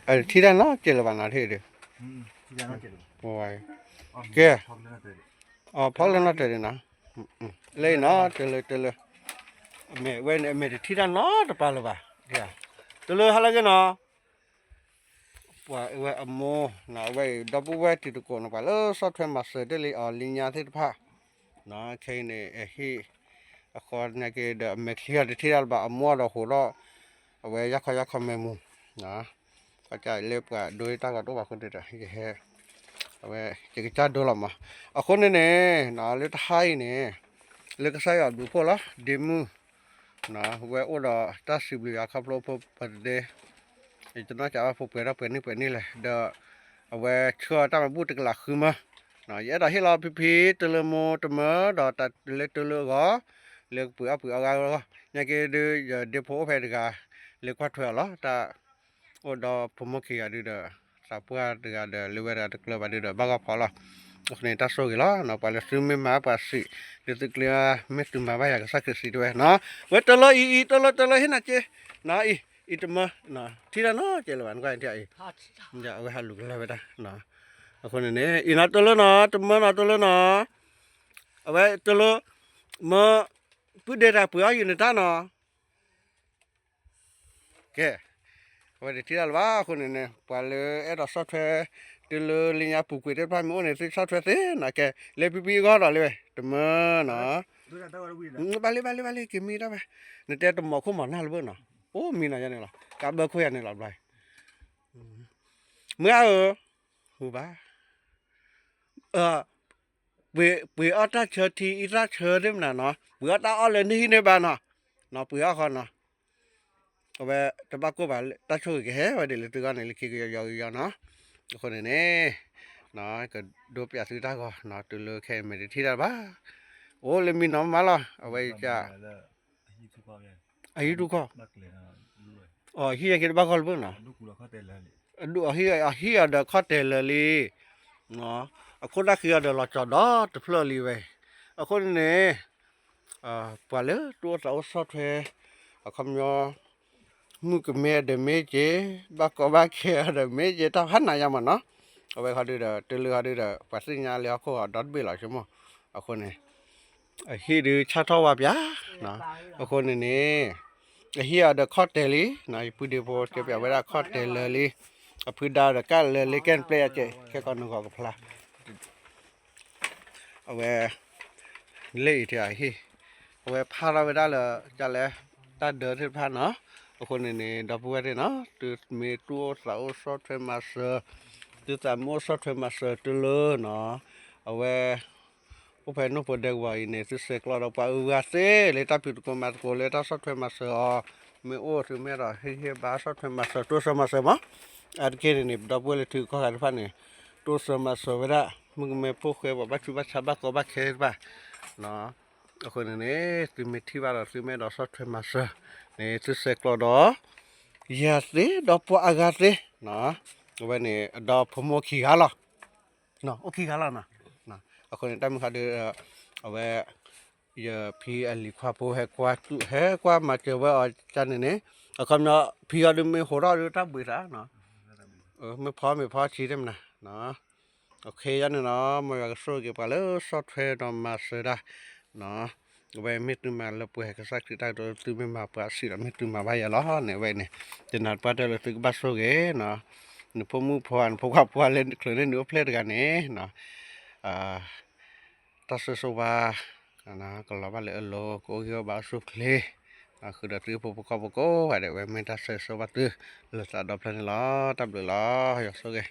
ထံၣ်တၢ်နီတစဲးလၢၤဘၣ်နီၤ ထံၣ်ဒုး, ကဲ, ဖီလၢနီတစဲးဒုးနီၤ, လၢအံၤနီၤ တလၢတလၢ, အမဲာ်ဝဲန့ၣ် အမဲာ်တထံၣ်တၢ်နီတပၤလၢၤဘၣ်, တလၢဟါလၢအဂ့ၤနီၤ ပှၤအဝဲအမိၢ်, အဝဲအံၤ ဒီပုၢ်ဝဲၢ်တံၤသကိးန့ၣ် ပှၤလၢဆီၣ်ထွဲမၤစၢၤတ့ၢ်လံအီၤလံညါသ့ၣ်တဖၣ်, ခဲအံၤန့ၣ် အဟံၣ်, အဃိန့ၣ်က့ၤဒီး အမဲာ်ချံအီၤတထံၣ်တၢ်လၢၤဘၣ် အမိၢ်ဒီးဟိးထီၣ်, အဝဲယၢ်ခီယၢ်ခီမဲာ်မူၤ, ကလၢပှၤဒိတၢ်ဂီၤတအိၣ်ဘၣ်အဃိန့ၣ်ဒီး ယဟဲ, အဝဲ, ယကစၢ်ဒိလီၤမး, အဃိန့ၣ်န့ၣ်, လၢတဟါအံၤန့ၣ်, လၢကစၢ်ယွၤဘျုးဖှိၣ်လီၤ ဒ့မုၢ် ဝဲအိၣ်ဒီးတၢ်စံးဘျုးယွၤခီဖျိဖိပှၤတဒဲ, ယတနီၢ်ကးဘၣ်ဖိပှဲၤထီၣ်ပှဲၤန့ၢ်ပှဲၤန့ၢ်လဲၣ် ဒီး, အဝဲဆှၢအီၤတၢ်မၤဘူၣ်တကလးဃုမၢ, ယအဲၣ်ဒိးဟ့ၣ်လီၤဖံဖံတလၢမိၢ်တမၢဒီးတၢ်လၢတလၢအဂီၢ်, လၢကပှ့ၤအီၣ်ပှ့ၤအီဂၤအဂီၢ်, ညါက့ၤဒုးယဒ့ဖိအိၣ်ဖဲတဂၤ, လၢကွၢ်ထွဲအီၤလီၤ တၢ်, အိၣ်ဒီးဖိမိၢ်ခံဂၤဒုးဒီး, သးပှၢ်တဂၤဒီးလၢဝဲတဂၤတကျၢၤဘၣ်ဒုးဒီး ဘၣ်ဂီၢ်ဖီလီၤ, အဃိန့ၣ်တၢ်ဆိၣ်ဂ့ၤလီၤ ပှၤလၢသုမ့ၢ်မၤပှၤစံး, လၢသုကျ့မ့ၢ်သုမၤဘၣ်ယၤကစၢ်ခရံာ်စံးတဝဲနီၤ, ဝဲတလၢအံၤအံၤ တလၢတလၢဟ့ၣ်နၤက့ၤ, နီၤအံၤ, အံၤတမၢ, ထံၣ်တၢ်နီတစဲးလၢၤဘၣ် နကွၢ်အံၤ, အဝဲဟးလူၤကလၢဝဲဒၣ်, အဃိန့ၣ်န့ၣ် အံၤနီၤတလၢနီၤ တမၢနီၤတလၢနီၤ, အဝဲတလၢ, မၢ, ပုၢ်ဒဲးတၢ်ပှ့ၤအီၣ်ယုာ်နတၢ်နီၤ ကဲ, အဝဲတထံၣ်တၢ်လၢၤဘၣ်အဃိန့ၣ်န့ၣ် ပှၤလၢအဲၣ်ဒိးဆီၣ်ထွဲ, တုၤလၢလၢညါပူၤကွံာ်သ့ၣ်တဖၣ်မ့ၢ်အိၣ်န့ၣ် သုဆီၣ်ထွဲသ့နီၤ ကဲ, လၢဖံဖံအဂီၢ်ဒီးလၢဝဲ တမၢနီၤ, ဘၣ်လံဘၣ်လံဘၣ်လံ က့ၤမံတၢ်ဝဲ, နတဲတမီၤခိၣ်မီၤနၢ်လၢၤဘၣ်နီၤ, အိၣ်မံနီၤယၤန့ၣ်လီၤ ကးဘၢခိၣ်ယၤန့ၣ်လီၤဘျီ, မုၢ်အါဧၢ, ဟူဘၣ် ပှ့ၤအီၣ်တၢ်ဆၢထံအံသၣ်ဆၢသ့ၣ်မနုၤနီၤ ပှ့ၤအီၣ်တၢ်အီၣ်လၢနဟံၣ်န့ၢ်ဘၣ်နီၤ, နီၤပှ့ၤအီၣ်ဃီနီၤ, အဝဲတဘၣ်ကိၢ်ဘၣ်တၢ်ဆိၣ်ဂ့ၤကဟဲဝဲဒၣ်လၢသုဂီၢ်န့ၣ် လၢခံကယီကယီနီၤ, အဃိန့ၣ်န့ၣ်, ကဒိပျးသုတၢ်ဂီၤနီၤ တုၤလၢခဲအံၤမဲာ်တထံၣ်တၢ်ဘၣ်, အိၣ်လၢမံနီၤမးလီၤ အဝဲယက အဟံၣ်တူၢ်ခီၣ်, အဟံၣ်အက့တဘၣ်ဂီၢ်လၢၤဘၣ်နီၤ, အဟံၣ်အီၤဒီးခီၣ်တဲာ်လၢာ်လံ, အခိၣ်တၢ်ဃံအီၤဒီးလီၤကၠီၤဒီတဖျၢၣ်လံဝဲ, အဃိန့ၣ်န့ၣ်, ပှၤလၢတအိၣ်သးအိၣ်ဆီၣ်ထွဲ, အခီပညီ မုၣ်ကမဲဒီးမ့ၢ်က့ၤ, ဘၣ်ကီဘၣ်ခဲအီၤဒီးမ့ၢ်က့ၤ တၢ်ဖးနးယါမးနီၤ, အဝဲခီဒုဒီး တုၤလၢခီဒုဒီး ပှၤသ့ၣ်ညါလၢဟီၣ်ခိၣ်အီၤဒီတဘ့ၣ်လီၤဆိကမိၣ်, အဃိန့ၣ် အဟံၣ်ဒုးဆၣ်ထီၣ်ဝါပၠး, အဃိန့ၣ်န့ၣ်, အဟံၣ်အီၤဒီးခီၣ်တဲာ်လံ, ယပုၢ်ဒ့ဖိတဲပၠးဝဲဒၣ်ခီၣ်တဲာ်လၢာ်လံ, အဖုဒါဒီးကၣ်လၢာ်လံ ကဲနပျဲၢ်အကဲး ခဲကီးနဂီၤကဖျါ အဝဲ, လၢအံၤထံအဟံၣ်, အဝဲဖးထီၣ်ဝဲဒၣ်လၢ, ကလဲၣ်, တၢ်ဒၢးသ့ၣ်တဖၣ်နီၤ, အဃိန့ၣ်န့ၣ် ဒီပုၢ်ဝဲၢ်သ့ၣ်နီၤ သုမ့ၢ်တူၢ်အိၣ်သးအိၣ်ဆီၣ်ထွဲမၤစၢၤ, သုသးမ့ၢ်အိၣ်ဆီၣ်ထွဲမၤစၢၤတုၤလၢနီၤ, အဝဲ အိၣ်ဖဲနိၣ်ဖိဒဲကဝီၤအံၤန့ၣ် သုဆဲးကျိးဒီးပှၤအဂၤသ့ လၢတၢ်ဖံးသကိးမၤသကိးလၢတၢ်ဆီၣ်ထွဲမၤစၢၤအီၤ, မ့ၢ်အိၣ်သုမ့ၢ်အဲၣ်ဒိးဟ့ၣ်ဂံၢ်ဟ့ၣ်ဘါဆီၣ်ထွဲမၤစၢၤ တိစၢၤမၤစၢၤမး, အါတက့ၢ်န့ၣ်န့ၣ် ပဒီပုၢ်ဝဲၢ်လၢထံဂုၤကီၢ်ဂၤတဖၣ်န့ၣ်, တိစၢၤမၤစၢၤဝဲဒၣ် မုၣ်ကမဲဖိဃဲပှၤဘၣ်ဆူးဘၣ်ဆါဘၣ်ကီဘၣ်ခဲတဖၣ်, အဃိန့ၣ်န့ၣ် သုမ့ၢ်ထံၣ်ဘၣ်ဒီးသုမ့ၢ်အဲၣ်ဒိးဆီၣ်ထွဲမၤစၢၤန့ၣ် သုဆဲးကျိးဒီး ယၤသ့ ဒီးပှၤအဂၤသ့, အဝဲန့ၣ် ဒီးဖိမုၣ်ခံဂၤလီၤ, အိၣ်ခံဂၤလီၤနီၤ, အဃိန့ၣ် တၢ်မုၢ်ဃါဒုး, အဝဲ, ယဖံအလံၤခွါဖိဟဲကွၢ်, ဟဲကွၢ်မၤစၢၤဝဲအီၤကန့ၣ်န့ၣ်, အခီပညီ ဖံအီၤဒုးမ့ၢ်ဟိးထီၣ်ဒုးတၢ်ဘှံးသး, မ့ၢ်ဖီမ့ၢ်ဖီဆံးသ့ၣ်မနၤ, ခဲအံၤန့ၣ်နီၤ မ်ယွၤကဆိၣ်ဂ့ၤပှၤလၢဆီၣ်ထွဲဒီးမၤစၢၤတၢ်, အဝဲမ့ၢ်သုမၤလၢပှဲၤကစၢ်ခရံာ်တၢ်ကတိၤ သုမ့ၢ်မၤပှၤစံးဒီးမ့ၢ်သုမၤဘၣ်ယၤလီၤန့ၣ် အဝဲန့ၣ်, ယနာ်တပှၢ်တၢၢ်လၢသုကဘၣ်ဆိၣ်ဂ့ၤ, နဖိမုၣ်ဖိခွါ နဖိခွါဖိခွါလၢချုးန့ၢ်နုာ်အိၣ်ဖျဲၣ်တဂၤန့ၣ် တၢ်ဆိၣ်ဂ့ၤဆိၣ်ဝါ, ကလီၤဘၣ်လၢအလိၤ ကအိၣ်ဂံၢ်အိၣ်ဘၣ်အိၣ်ဆူၣ်ချ့, ဃုာ်ဒီးသုဖိဖိခွါဖိကိးဂၤဒဲး အဝဲမ့ၢ်တၢ်ဆိၣ်ဂ့ၤဆိၣ်ဝါသု, လၢသးဒီဖျၢၣ်န့ၣ်လီၤ. တၢ်ဘျုးလီၤ. ယွၤဆိၣ်ဂ့ၤ